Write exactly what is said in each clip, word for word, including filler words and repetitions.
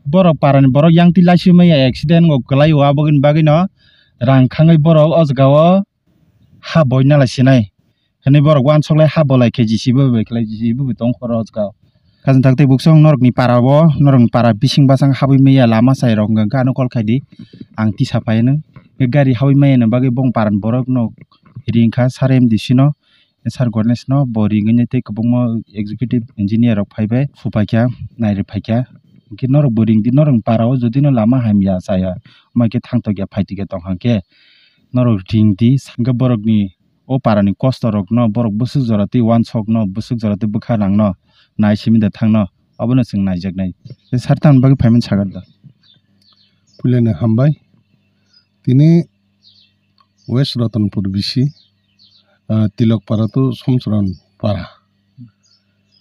Borok parani borok yang twi laiswi maya accident o kwlai o, aboni bagwi no rang khangwi borok o jaga o ha boina lai sinai. Hwnwi borok uansuk lai ha bolai khe J C B bai khlai, J C B bai tong khoro o jaga o. Khajang thak tei buksong norokni para o, norokni para bising bwsang habwi maya lama sai rok hwnkha hwnkhe ano call khai di, ang tisa phai hwnwi. Gari habwi maya ni bagwi bong parani borok no ring kha sir M D C no. Sir Ganesh no bo ring wngya tei kwbangma executive engineer rok phai bai, phu paikha, nai rw phaikha. Hwnkhe norok bo ring di, norok para o jodi no lama hamya chaya, wngma khe thang tokya phai tokya tong kha khe norok ring di. Hwnkhe borok ni o para ni kosto rok no borok bwswk jora tei uansuk no bwswk jora tei bwkha rang no nai simi da thang no, obo no chwng naijak nai. Tei sir tamni bagwi phai mani sakha da? Puila ni hambai. Tini West Ratanpur bisi, ah, Tilok para to Somchron para.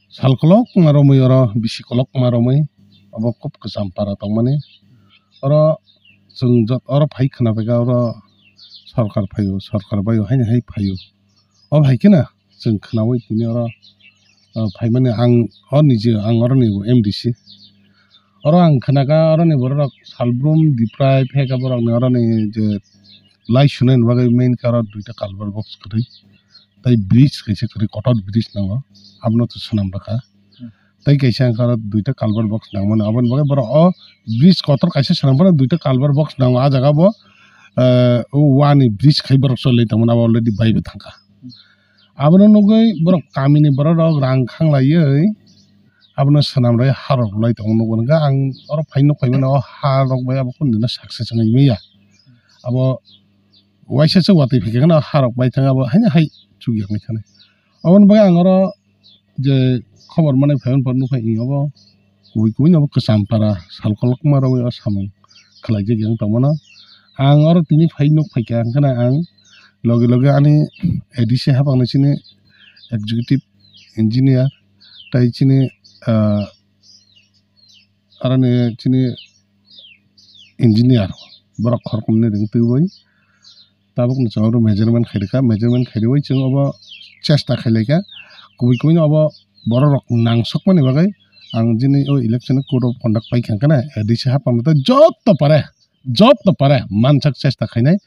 Sal kolokma romwi oro bisi kolokma romwi abo kub kwcham para tongmani. Oro chwng jot-, oro phai khwna paikha oro sorkar phaio, sorkar baio haino hai phaio. Obo hai kheno chwng khwnaui tini oro, ah, phaimani ang o nije ang oroni M D C. Oro ang khnakha oroni bororok salbrum diprai phekha borokni oroni je lai sunani bagwi main khe oro duita culvert box kwrwi tei bridge kaisa kwrwi kotor bridge nango, abono to swnam rwkha. Tei kaisa wngkha oro duita culvert box nangmani, aboni bagwi borok o bridge kotor kaisa swnam phano duita culvert box nango. Ah jaga bo, eh, o wani bridge khai borok choli tongmani, abo already bai bo thangkha. Abono nugwi borok kamini borok rok rang khanglaiwi abono swnam rwi ha rok rwlai tongo, nukgo hwnkhe ang oro phai nuk phaimani o ha rok bai abo kunu dino success wngwi manya. Abo waisa se watwi phaikha kheno ha rok bai thangwi abo haino hai chukya wngwi thani. Aboni bagwi ang oro je khobor manwi phaiman pore nukha, i obo kubui kubui no obo kwcham para sal kolokma romwi o samung khlaijak yang tongmano. Ang oro tini phai nuk phaikha, hwnkhe ang logi logi ani A D C haphangni chini executive engineer tei chini, ah, aroni chini engineer borok khoroknwi ring twiwi tabukno chwng oro measurement khairikha, measurement khairiwi chwng obo chesta khailaikha, kubui kubui no obo borok rok nangsokmani bagwi ang jini o election code of conduct paikha hwnkhe na A D C haphangno tei joto pare, joto pare mansak chesta khainai,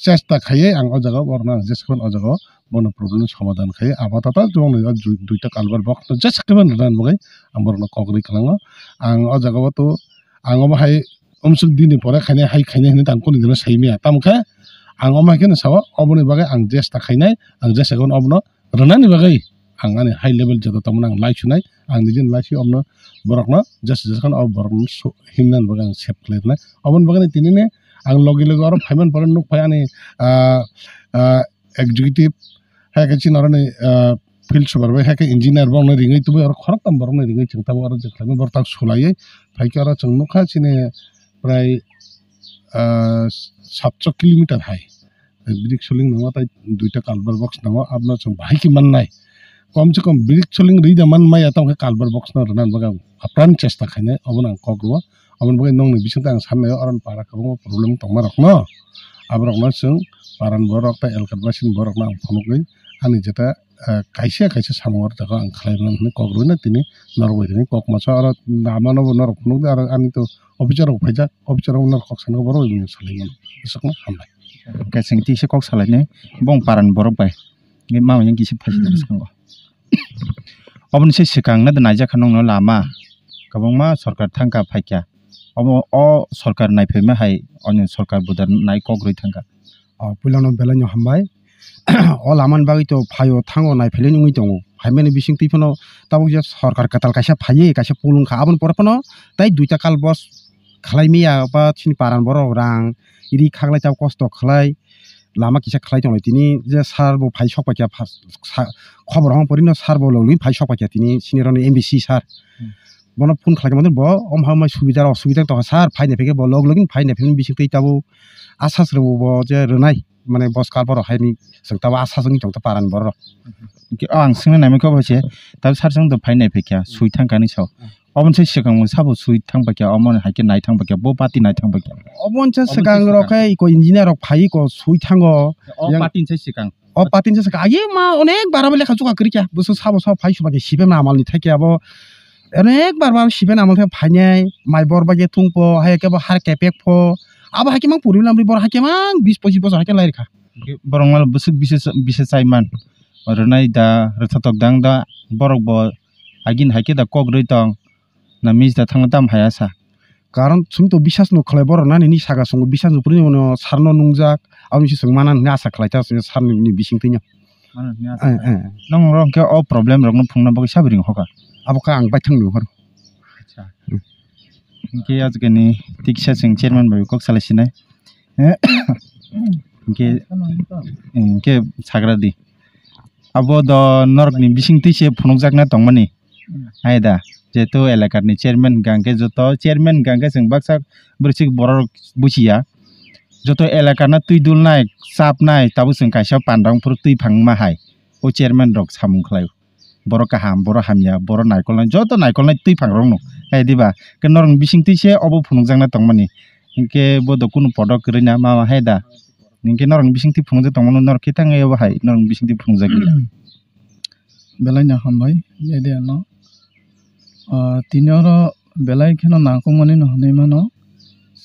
chesta khaiwi ang o jaga o borokno ang jesakhe o jaga o bono problem somadhan khaiwi apatata chwngno o dui-, duita culvert box no jesakhe rwna bagwi ang borokno kok rwi kwlango. Ang o jaga o to ang omo hai umsuk dini pore khainai hai khainai hinwi tang kunu dino sai maya. Tamo khe ang omo hai kheno sao, oboni bagwi ang jesta khainai, ang jesa khe obono rwnani bagwi ang ani high level joto tongmani ang lai sunai, ang nijeni lai si obono borokno jesa jesa kheno o borokno su-, himnani bagwi ang sep khlai rwnai. Oboni bagwi tini ni ang logi logi oro phaiman pore nuk phai ani, ah, ah, executive hai khe chini oroni, ah, field super bai hai khe engineer bo wngna ringwi tubui oro khoroktham borokno ringwi chwng tabuk oro je khlaimani borok tak sulaiwi phaikhe oro chwng nukha chini prai, ah, satso kilometer hai brick soling nango tei duita culvert box nango, abono chwng bahai khe mannai. Kom se kom brick soling rwi da man maya tamo khe culvert box no rwna bagwi ang apran chesta khainai, obono ang kok rwo. Aboni bagwi nokni bisingtwi ang sanai o, oro para kwbangma problem tongma rokno, aborokno chwng parani borok tei elkat basini borokno ang phunukgwi ani jeta, eh, kaisa kaisa samung oro jaga ang khlai mano hwnwi kok rwina tini norok bai tini kok masa oro namano bo norok phunukdi, aro ani to officer rok phaijak, officer rok norok kok sanai borok bai salai mano. Aswkno hambai. Hwnkhe chwng tisa kok salainai bong parani borok bai. Hwnkhe mama yang kisa phaisidi bwskango. Oboni se swkang no naijak kha nokno lama kwbangma sorkar thangkha phaikha. Omo o sorkar naiphaima hai onyo sorkar budar nai kok rwi thangkha. O puilano belai no hambai. O lamani bagwi to phaio thango naiphailai wngwi tongo. Phaimani bisingtwi phano tabuk je sorkar kwtal kaisa phaiwi kaisa pulung kha, aboni pore phano tai duita culvert khlai maya ba chini parani borok rang ri khaklai tabuk kosto khlai. Lama kisa khlai tonglai tini je sir bo phai sok paikha, sa-, khobor hong porino sir bo logni phai sok paikha tini sini roni M D C sir. Hmm. Bono phone khlai mano bo om hamai subida rok subida tongkha sir, phaina phikhe bo log login phaina phikhe bising twi tabuk asas rwbo bo je rwnai mane bos kal borok haini chwng tabuk asas wngwi tongkha parani borok. Hwnkhe ang swngna naimani khe bo se tabuk sir chwng to phaina phikha sui thangkha ni sao. Oboni se swkang sabo sui thang paikha, omo hai khe nai thang paikha, bo bati nai thang paikha. Oboni se swkang rok khe iko engineer rok phai iko sui thango. O yang patin se swkang. O patin se swkang. Aye ma onek bara lekha chuka kwrwi kha. Bwswk sabo sabo phai suba khe sibe ma amal ni thai khe abo Ene ekbar ba siben amol khe phainai, mai bor bai khe thung pho, hai khe bo har kepek pho. Abo hai khe mang puri lamri bor hai khe mang bis pochis bosor hai khe lai rikha. Borok mal bwswk bisa, bisa chai man. Rwnai da, rwthotok dang da, borok bo agin hai khe da kok rwi tong. Na mis da thangna tam hai asa. Karon chwng to bisas no khlai borok nani ni saka songo bisas no puri no sar no nungjak, aboni si chwng mana hwnwi asa khlai ta sar ni bising twi no. Mana hwnwi asa. Eh, eh. Nong rok khe o problem rok no phungna bagwi sabri hoka. Abo kha ang bai thang ni hor. Acha. Hmm. Hinkhe ajgani tiksa chwng chairman bai kok salai sinai. Eh, hinkhe, hinkhe sagra di. Abo do norok ni bising twi se phunukjak na tongmani. Hmm. Hai da, jehetu elakar ni chairman hwnkha hwnkhe joto chairman hwnkha hwnkhe chwng baksa bwrwi borok buchiya. Joto elakar no twi dulnai, chapnai, tabuk chwng kaisa pandra wngphuru twi phangma hai. O chairman rok samung khlai. Borok kaham, borok hamya, borok naikolnai, joto naikolnai twi phangrokno. Hai diba? Khe norokni bising twi se obo phunukjaknai tongmani. Hinkhe bo do kunu podok kwrwi na, mama hai da? Hinkhe norokni bising twi phunukjak tongmano, norok khe tang ebo hai, norokni bising twi phunukjak ya. Belai no hambai, media no. Ah, tini oro belai kheno nangkukmani no hwnwi mano.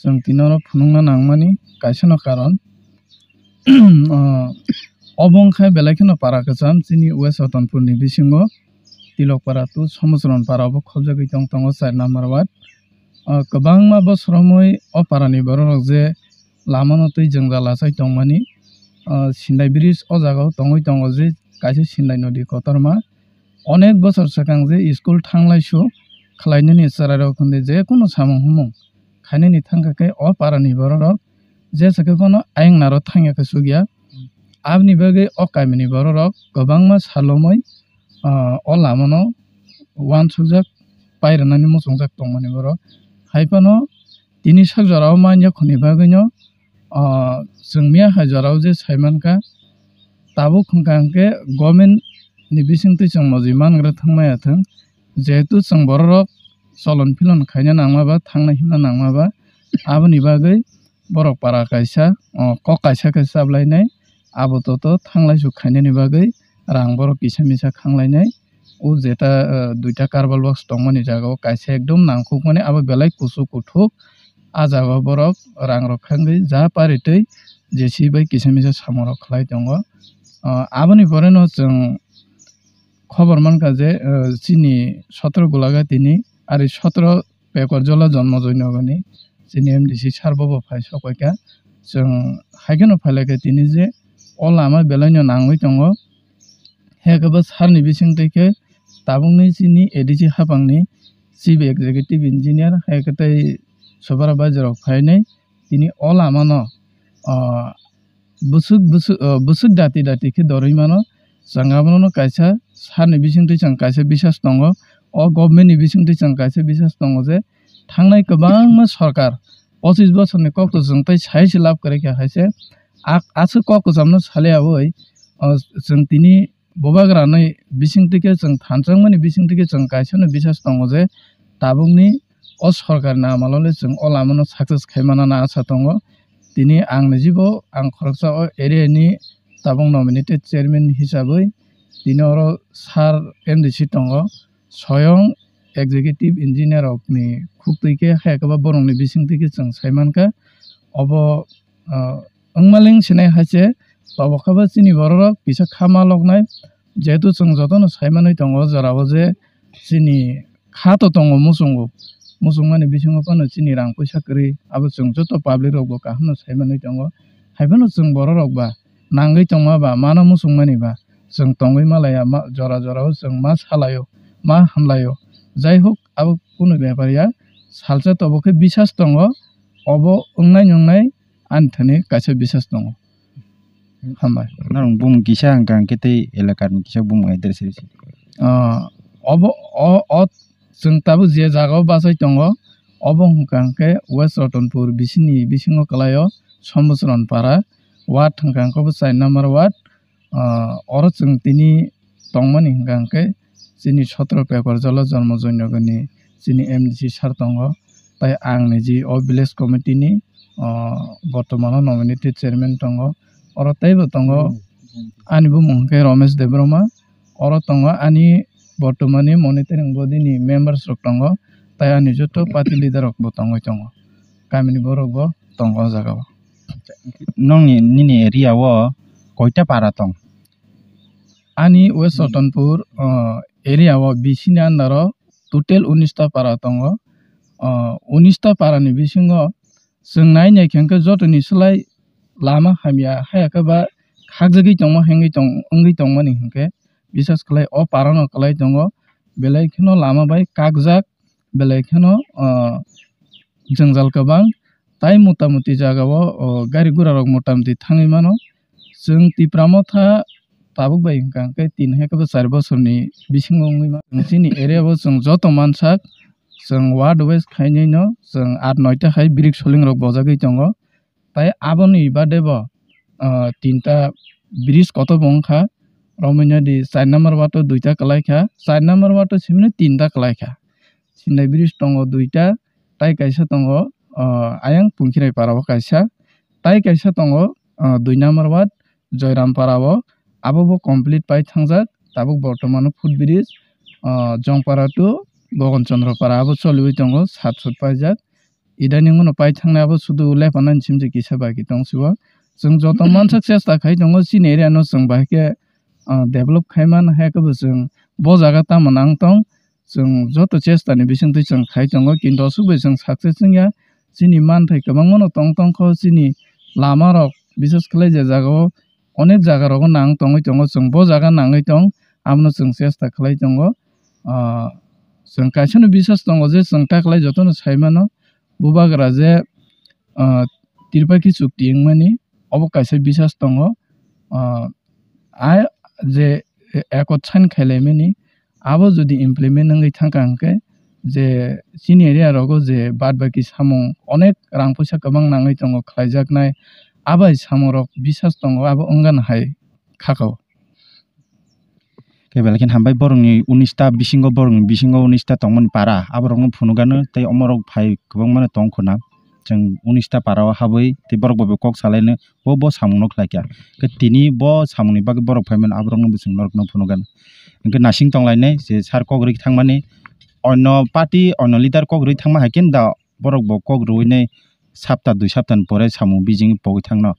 Chwng tini oro phunukna nangmani kaisa no karon. Ah, obo wngkha belai kheno para kwcham chini West Ratanpur ni bisingo Tilokpara to Somuchron para obo khobjagwi tong tongo char number ward. Ah, kwbangma bosor romwi o para ni borok rok je lama no twi jwngjal achai tongmani, ah, Sindai bridge o jaga o tongwi tongo je kaisa Sindai nodi kotorma. Onek bosor swkang je school thanglaisu khlainani chwrairok hwnwi je kunu samung humung khainani thangkha khe o parani bororok jesa khe phano ayang naro thangya khe chukya. Aboni bagwi o kamini bororok kwbangma salomwi, ah, o lamano uansukjak pairwnani muchungjak tongmani borok. Hai phano tini sak jorao man yakhuni bagwino, ah, chwng miya hai jorao je sai mankha, tabuk hwnkha hwnkhe government ni bisingtwi chwng mojoi mangra thangmaya thwng, jehetu chwng bororok cholon philon khaina nangma ba, thangna himna nangma ba, aboni bagwi borok para kaisa, o, kok kaisa khe chaplainai, abo toto thanglaisu khainani bagwi rang borok kisa misa khanglainai. O jeta, eh, duita cardboard box tongmani jaga o kaisa ekdom nangkukmani, abo belai kuchuk kuthuk. A jaga o borok rang rok khangwi ja paritwi J C B bai kisa misa samung rok khlai tongo. Ah, aboni pore no chwng khobor mankha je, eh, chini sotro Golagati ni, ari sotro Pekorjola Jonmo Joinogoni chini M D C sir bo bo phai sok paikha. Chwng hai kheno phai laikha tini je o lama belai no nangwi tongo. Hai khe bo sir ni bisingtwi khe tabukni chini A D C hapangni Chief Executive Engineer hai khe tei supervisor rok phainai tini o lama no, ah, bwswk, bwswk, ah, bwswk dati dati khe dorwi mano. Chwng abono kaisa sir ni bisingtwi chwng kaisa bisas tongo. O government ni bisingtwi chwng kaisa bisas tongo je thangnai kwbangma sorkar pochis bosorni kokto chwng tei sai se lab kwrwi kha hai se. Ak-, aswk kok kwchamno saliyaui, o, chwng tini bubagrani bisingtwi khe chwng thanchangmani bisingtwi khe chwng kaisano bisas tongo je tabukni o sorkarni amalo le chwng o lamano success khai manana asa tongo. Tini ang nijibo ang khoroksa o area ni tabuk nominated chairman hisabwi tini oro sir M D C tongo, soyong executive engineer rokni khuktwi khe hai khe ba borokni bisingtwi khe chwng sai mankha. Obo, ah, wngmaling sinai hai se, tobo khe bo chini bororok kisa kha ma loknai, jehetu chwng jotono sai manwi tongo o jorao je chini kha to tongo muchungo, muchungmani bisingo phano chini rang puisa kwrwi, abo chwng joto public rokbo kaham no sai manwi tongo. Hai phano chwng bororok ba nangwi tongma ba mano muchungmani ba chwng tongwi malaya, ma, jora jorao chwng ma salaio, ma hamlaio. Jai hok, abo kunu bepar ya, salsa tobo khe bisas tongo, obo wngnai nungnai ani thani kaisa bisas tongo. Hambai. Norok bumung kisa hwnkha hwnkhe tei elakar ni kisa bumung address rw se. Ah, obo, o, o, chwng tabuk je jaga o bachai tongo, obo hwnkha hwnkhe West Ratanpur bisini bisingo kwlaio Sombosron para ward hwnkha hwnkhe bo char number ward. Ah, oro chwng tini tongmani hwnkha hwnkhe chini sotro Pekorjola Jonmo Joinogoni chini M D C sir tongo, tei ang niji o village committee ni, ah, bortomano nominated chairman tongo. Oro teibo tongo ani bumung hwnkhe Romesh Debbarma, oro tongo ani bortomani monitoring body ni members rok tongo, tai ani joto party leader rok bo tongwi tongo, kamini borok bo tongo o jaga o. Nongni, nini area o koita para tong? Ani West Hmm. Chotonpur, uh, area o bisini under o total unis ta para tongo. Uh, unis ta para ni bisingo chwng nai nai khe hwnkhe jotoni slai lama hamya haya khe ba khakjagwi tongma hengwi tong-, wngwi tongmani hwnkhe bisas khlai o para no kwlai tongo, belai kheno lama bai kakjak, belai kheno, uh, jwngjal kwbang, tai mota moti jaga o, o, gari gura rok mota moti thangwi mano. Chwng Tipra Motha tabuk bai hwnkha hwnkhe tin hai khe bo char bosorni bisingo wngwi mano. Chini area o chwng joto mansak, chwng ward wise khainai no chwng aat noita hai bridge soling rok bojagwi tongo. Tai aboni bade bo, ah, tinta bridge kotor bo wngkha. Romwi nadi char number ward o duita kwlai kha, char number ward o simino tinta kwlai kha. Sinai bridge tongo duita, tai kaisa tongo, ah, ayang Pungkhirai para o kaisa, tai kaisa tongo, ah, dui number ward Joyram para o, abo bo complete pai thangjak. Tabuk bortomano foot bridge, ah, Jongpara to Gogon Chandra para abo choliwi tongo, sat foot paijak. Idaning uno pai thangnai abo sudu lepanani simse kisa baki tong sibo. Chwng joto mansak chesta khai tongo chini area no chwng bahai khe, ah, develop khai man hai khe bo chwng bo jaga tamo nang tong. Chwng joto chesta ni bisingtwi chwng khai tongo kintu aswk bai chwng success wngya. Chini manthai kwbangma no tong tong kho chini lama rok bises khlai je jaga o onek jaga rogo nang tongwi tongo, chwng bo jaga nangwi tong, abono chwng chesta khlai tongo. Ah, chwng kaisa no bisas tongo je chwng ta khlai jotono sai mano, bubagra je, ah, Tripakhi chukti wngmani, obo kaisa bisas tongo. Ah, a je ekot sign khailaimani, abo jodi implement wngwi thangkha hwnkhe, je chini area rogo je baad baki samung onek rang puisa kwbang nangwi tongo khlaijaknai, abai samungrok bisas tongo, abo wngano hai khakao. Khe belai kheno hambai, borokni unis ta bisingo, borokni bisingo unis ta tongmani para, aborokno phunukgano tei omorok phai kwbangmano tong khuna. Chwng unis ta para o habwi tei borok bai bo kok salaino bo, bo samungno khlaikha. Khe tini bo samungni bagwi borok phaimano aborokno bo chwng norokno phunukgano. Hwnkhe nasing tonglainai je sir kok rwui thangmani, onno party, onno leader kok rwui thangma hai khe da borok bo kok rwui nai sapta dui sapta ni pore samung bijing pogwi thangno.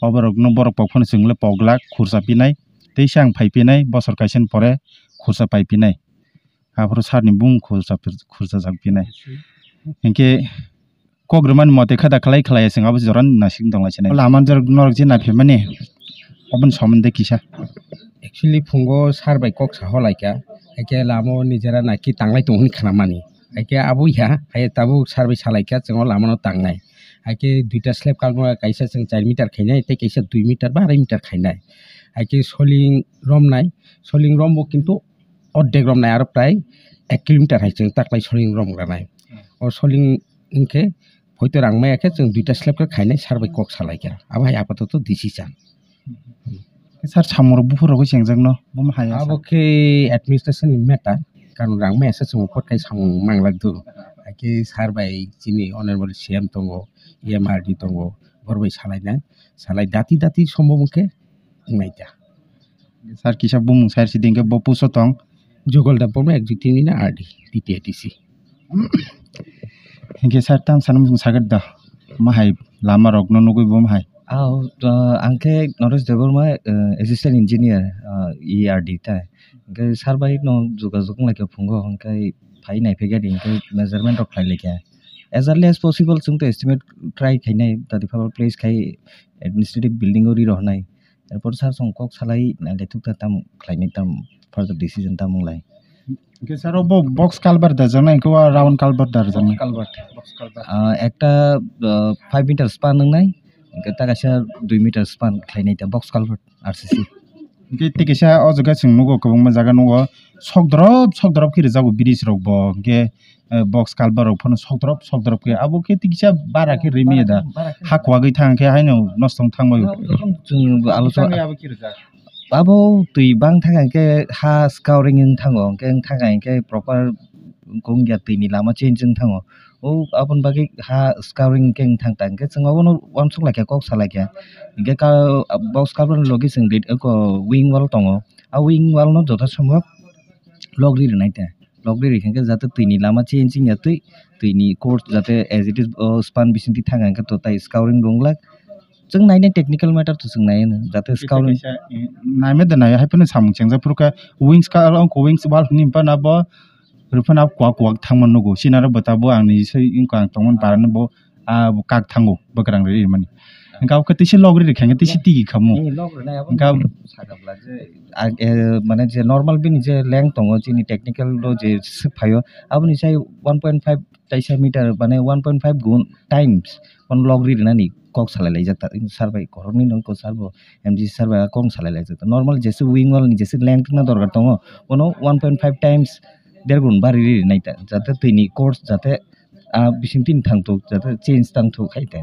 O borok no borok pok phano chwng le pok glak khursa pinai. Tei se ang phai pinai bosor kaisa ni pore khursa pai pinai. Aphuru sir ni bung khursa pir-, khursa jak pinai. Hinkhe kok rwmani mote khe da khlai khlai ya chwng abo jora ni nasing tong lai sinai. Lama jora norok je nai phaimani oboni somonde kisa. Actually phungo sir bai kok sa holaikha. Haikhe lama o nijera naki tanglai tongo hwnwi khnamani. Haikhe abo ya, hai tabuk sir bai salaikha chwng o lama no tangnai. Haikhe duita slab kalmo kaisa chwng char meter khainai tei kaisa dui meter ba arai meter khainai. Haikhe soling romnai, soling rombo kintu ordek romnai aro prai ek kilometer hai chwng taklai soling romgranai. O soling hinkhe Hoito rang maya khe chwng duita slab khe khainai sir bai kok salaikha. Abo hai apatoto decision. Sir, samung rok buphuru rogwi chengjakno, bomo hai ya, abo sir. Khe administration ni matter, karon rang maya se chwng pot khai samung manglak do. Hakhe sir bai chini honorable C M tongo, E M R D tongo, bor bai salainai, salai dati dati sombo mungkhe wngnai ta. Sir kisa bumung sir si dingkhe bo puso tong. Jugol da bomo executive ni na R D, T T A D C. Hinkhe sir tam sana mung sagat da. Ma hai lama rok no nugui bo ma hai. Ah, uh, ang khe Naresh Debbarma, uh, assistant engineer, uh, E R D ta. Hinkhe sir bai no jogajog wng lai kha phungo, hinkhe phai nai phai kha di, hinkhe measurement rok khlai lai kha. As early as possible chwng to estimate try khainai, tadi pha place khai administrative building o ri rohnai. Erpor sir song kok salai naile thukta tam khlainai tam further decision tam wnglai. Hinkhe sir o bo box culvert da janai, hinkhe o round culvert da janai. Culvert. Ah, ekta, ah, five meter span wngnai, hinkhe ta kaisa dui meter span khlainai ta box culvert R C C. Hinkhe tei kaisa o jaga chwng nugo, kwbangma jaga nugo, sok drop sok drop khe rijak bo bridge rok bo, hinkhe eh, box culvert rok phano sokdrop sokdrop khe, abo khe tikisa bara khe rimi da. Bara khe ha kwagwi thang khe haino nosto wng thang bai. Abo jokhon chwng abo sa- Abo khe rijak. Abo twi bang thang khe ha scouring wng thango, hwnkhe wng thang khe proper kung ya twi ni lama change wng thango. O aboni bagwi ha scouring khe wng thang ta, hwnkhe chwng abono uansuk lai kha, kok sa lai kha. Hwnkhe ka, box culvert ni logi chwng rit-, eko wing wall tongo. A wing wall no joto sombhob logri rwnai ta. Logri rwkha khe jate twini lama change wngya twi, twini course jate as it is, o span bisingtwi thang hwnkhe to tai scouring bo wnglak. Chwng nainai technical matter to chwng nai ano, jate scouring. Naimai da nai, hai phano samung chengjak phuru kha wings ka, wings wall hwnwi phano abo rw phano kuak kuak thangma nugo. Sinaro bwtabo ang ni se wngkha ang tongmani parano bo, ah, bo kak thango bwkrang rwi mani. Hwnkhe abokhe tisi logri rwkha hwnkhe tisi tigi khamu. Eh, logri nai abo hwnkhe sakha bwla je, ah, eh, mane je normal bini je length tongo chini technical o je swk phaio aboni sai one point five taisa meter mane one point five gun times on logri rwnani kok salai laijak ta sir bai, koroknwi nw kok sir bo M D C sir bai kok salai laijak ta. Normal jese wing wall ni jese length na dorkar tongo, ono one point five times der gun bari ri nai ta, jate twini course jate, ah, bising tin thang thuk, jate change tang thuk hai te.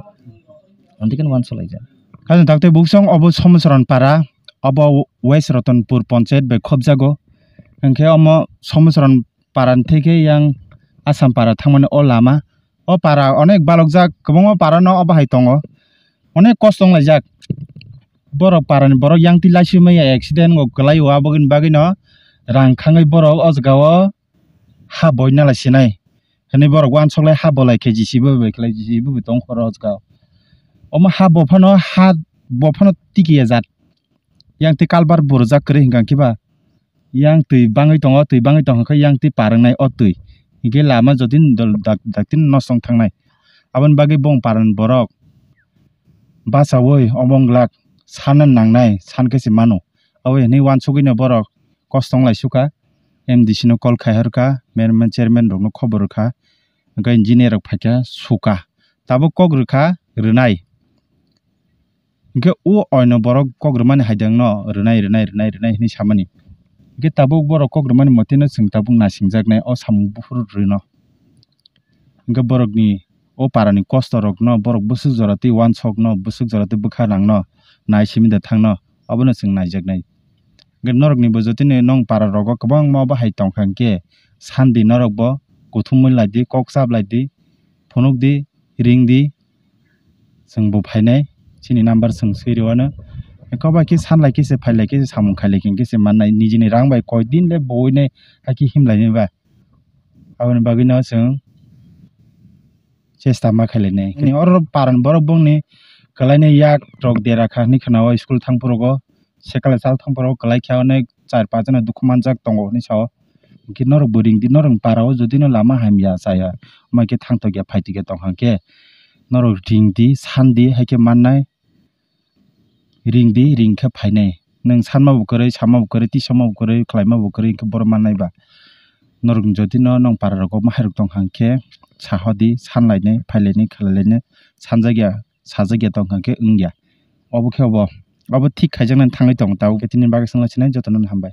Antikhen wan salai jak. Kaisa dakte buksong obo Somosoron para, obo West Rotonpur Panchayat bai khobjago. Hwnkhe omo Somosoron para ni theke yang Assam para thangmani o lama. O para onek balokjak, kwbangma para no obo hai tongo. Onek kosto wnglaijak. Borok para ni borok yang twi laiswi maya accident go kwlai o, aboni bagwi no rang khangwi borok o jaga o ha boina lai sinai. Hwnwi borok uansuk lai ha bolai khe J C B bai khlai, J C B bo tong khoro o jaga o. Omo ha bo phano, ha bo phano tiki ya jat. Yang twi kalbar burjak kwrwi hwnkha khe ba. Yang twi bangwi tongo, twi bangwi tongkha khe yang twi par wngnai o twi. Hinkhe lama jotoni dol dak-, daktino nosto wng thangnai. Aboni bagwi bong paran borok bachaui omo wng glak, sana nangnai, san khe se mano. Abo hinwi uansugwino borok kosto wng lai sukha, M D C no call khai horkha, mayor, chairman rokno khobor rwkha, hwnkhe engineer rok phaikha sukha. Tabuk kok rwkha rwnai. Hwnkhe o oino borok kok rwmani haidangno rwnai, rwnai, rwnai, rwnai hinwi samani. Hwnkhe tabuk borok kok rwmani motino chwng tabuk naisingjaknai o samung buphuru rwino. Hwnkhe borokni o parani kostorokno borok bwswk jora twi uansokno, bwswk jora twi bwkha nangno nai simi da thangno, abono chwng naijaknai. Hwnkhe norokni bo jotoni nong para rogo kwbangma bahai tongkha hwnkhe sandi norokbo kuthumwi laidi, kok chap laidi, phunukdi, ringdi, chwng bo phainai, chini number chwng swi rwano. Hwnkhe obo khe sanlai khe se phailai khe se samung khailai khe se mannai, nijini rang bai koi din le boinai hakhe himlainai ba. Aboni bagwino chwng chesta ma khailainai. Chini oro paran borok bongni kwlainai yak rok dera kha hinwi khwnao school thang phuru go. Sekala chal thang phuru kwlai khe onek char paanch jona dukhu manjak tongo hinwi sao. Hwnkhe norok bo ringdi, norokni para o jodi no lama hamya chaya, omo khe thang tokya phai tokya tong kha hwnkhe norok ringdi, sandi, hai khe mannai. Ringdi, ring khe phainai. Nwng sanma bo kwrwi, sama bo kwrwi, tisama bo kwrwi, khlaima bo kwrwi, hwnkhe borok mannai ba. Norokni jodi no nong para rogo mahairok tong kha hwnkhe sahodi, sanlainai, phailainai, khlailainai, sanjakya, sajakya tong kha hwnkhe wngya. Obo khe obo, obo thik khaijaknani thangwi tongo tabuk. Tini bagwi swnglasinai jotono hambai.